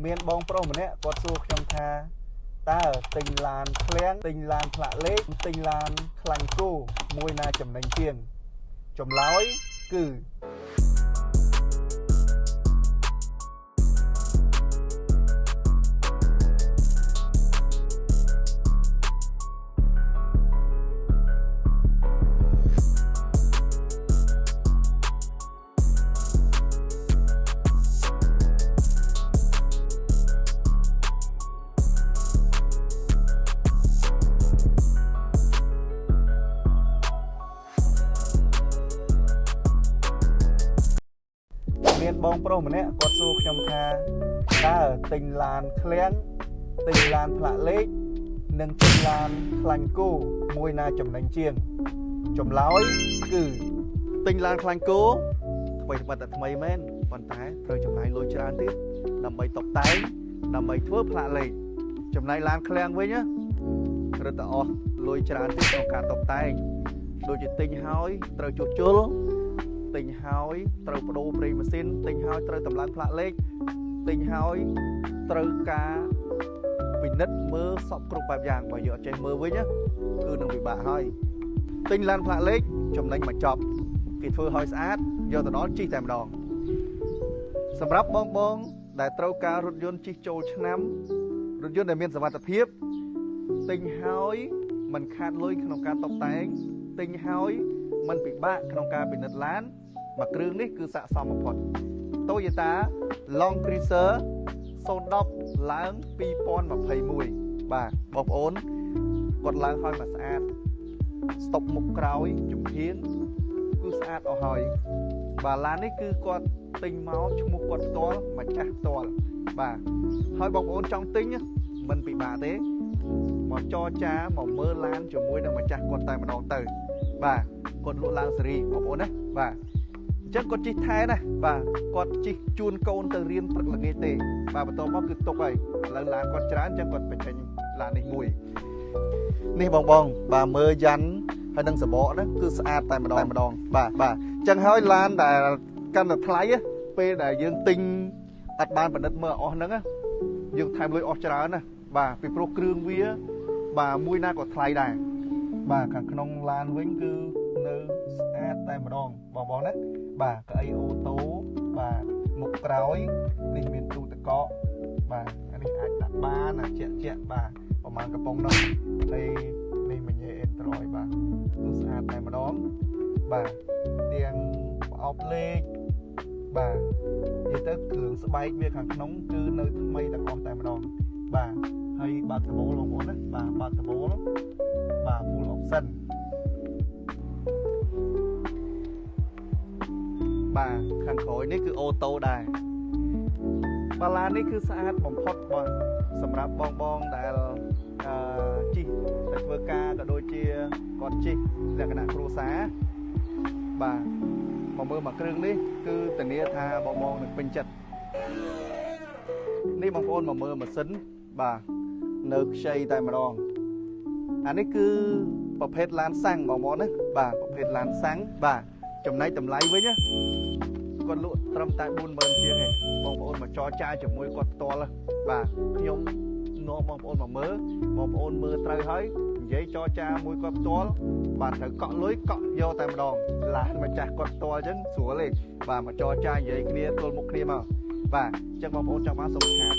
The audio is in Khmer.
មានបងប្រុសម្នាក់គាត់សួរខ្ញុំថាតើទិញឡានឃ្លាំងទិញឡានផ្លាកលេខទិញឡានខ្លាញ់គោមួយណាចំណេញជាងចម្លើយគឺមានបងប្រុសម្នាក់គាត់សួរខ្ញុំថាតើទិញឡានឃ្លាំងទិញឡានផ្លាកលេខនិងទិញឡានខ្លាញ់គោមួយណាចំណេញជាងចម្លើយគឺទិញឡានខ្លាញ់គោថ្មីត្បិតតែថ្មីមែនប៉ុន្តែត្រូវចំណាយលុយច្រើនទៀតដើម្បីតុបតែងដើម្បីធ្វើផ្លាកលេខចំណែកឡានឃ្លាំងវិញណារឹតតែអស់លុយច្រើនទៀតក្នុងការតុបតែងដូចជាទិញហើយត្រូវជួសជុលទិញហើយត្រូវបដូរប្រេងម៉ាស៊ីនទិញហើយត្រូវតម្លើងផ្លាកលេខទិញហើយត្រូវការពិនិត្យមើលសពគ្រប់បែបយ៉ាងបើយើងអត់ចេះមើលវិញណាគឺនឹងពិបាកហើយទិញឡានផ្លាកលេខចំណេញមកចប់គេធ្វើឲ្យស្អាតយកទៅដល់ជិះតែម្ដងសម្រាប់បងបងដែលត្រូវការរថយន្តជិះចូលឆ្នាំរថយន្តដែលមានសុវត្ថិភាពទិញហើយមិនខាតលុយក្នុងការតុបតែងទិញហើយមិនពិបាកក្នុងការពិនិត្យឡានមួយគ្រឿងនេះគឺស័ក្តិសមបំផុត Toyota Land Cruiser 010ឡើង2021បាទបងប្អូនគាត់ឡើងហើយមកស្អាតស្តុបមុខក្រោយជំហានគឺស្អាតអស់ហើយបាទឡាននេះគឺគាត់ទិញមកឈ្មោះគាត់ផ្ទាល់ម្ចាស់ផ្ទាល់បាទហើយបងប្អូនចង់ទិញមិនពិបាកទេមកចរចាមកមើលឡានជាមួយនឹងម្ចាស់គាត់តែម្ដងទៅបាទគាត់លក់ឡើងសេរីបងប្អូនណាបាទអញ្ចឹងគាត់ជិះថែណាបាទគាត់ជិះជួនកូនទៅរៀនព្រឹកល្ងាចទេបាទបន្ទាប់មកគឺទុកហើយឥឡូវឡានគាត់ច្រើនអញ្ចឹងគាត់បញ្ចេញឡាននេះមួយនេះបងបងបាទមើលយ៉ាន់ហើយនឹងសបកហ្នឹងគឺស្អាតតែម្ដងបាទបាទអញ្ចឹងហើយឡានដែលកាន់តែថ្លៃពេលដែលយើងទិញអត់បានពិនិត្យមើលអស់ហ្នឹងយើងថែមលុយអស់ច្រើនណាបាទពីព្រោះគ្រឿងវាបាទមួយណាក៏ថ្លៃដែរបាទខាងក្នុងឡានវិញគឺនៅស្អាតតែម្ដងបងបងណាបាទកៅអីអូតូបាទមុខក្រោយនេះមានទូទឹកកកបាទអានេះអាចដាក់បានអាជាក់បាទប្រហែលកំប៉ុងនោះហើយនេះមញ៉េ Android បាទគឺស្អាតតែម្ដងបាទទាំងប្រអប់លេខបាទនិយាយទៅគ្រឿងស្បែកវាខាងក្នុងគឺនៅថ្មីទាំងអស់តែម្ដងបាទហើយបើកដបូលបងប្អូនណាបាទបើកដបូលបាទ full option បាទខាងក្រោយនេះគឺអូតូដែរបាទឡាននេះគឺស្អាតបំផុតបាទសម្រាប់បងបងដែលជិះទៅធ្វើការក៏ដូចជាគាត់ជិះលក្ខណៈគ្រួសារបាទមកមើលមួយគ្រឿងនេះគឺធានាថាបងបងនឹងពេញចិត្តនេះបងប្អូនមកមើលម៉ាស៊ីនបាទនៅខ្ចីតែម្ដងអានេះគឺប្រភេទឡានសាំងបងប្អូនណាបាទប្រភេទឡានសាំងបាទចំណែកតម្លៃវិញណាគាត់លក់ត្រឹមតែ40000ជាងឯងបងប្អូនមកចរចាជាមួយគាត់ផ្ទាល់បាទខ្ញុំនាំបងប្អូនមកមើលបងប្អូនមើលត្រូវហើយនិយាយចរចាមួយគាត់ផ្ទាល់បាទត្រូវកក់លុយកក់យកតែម្ដងឡានម្ចាស់គាត់ផ្ទាល់អញ្ចឹងស្រួលទេបាទមកចរចានិយាយគ្នាទល់មុខគ្នាមកបាទអញ្ចឹងបងប្អូនចង់បានសូមឆាត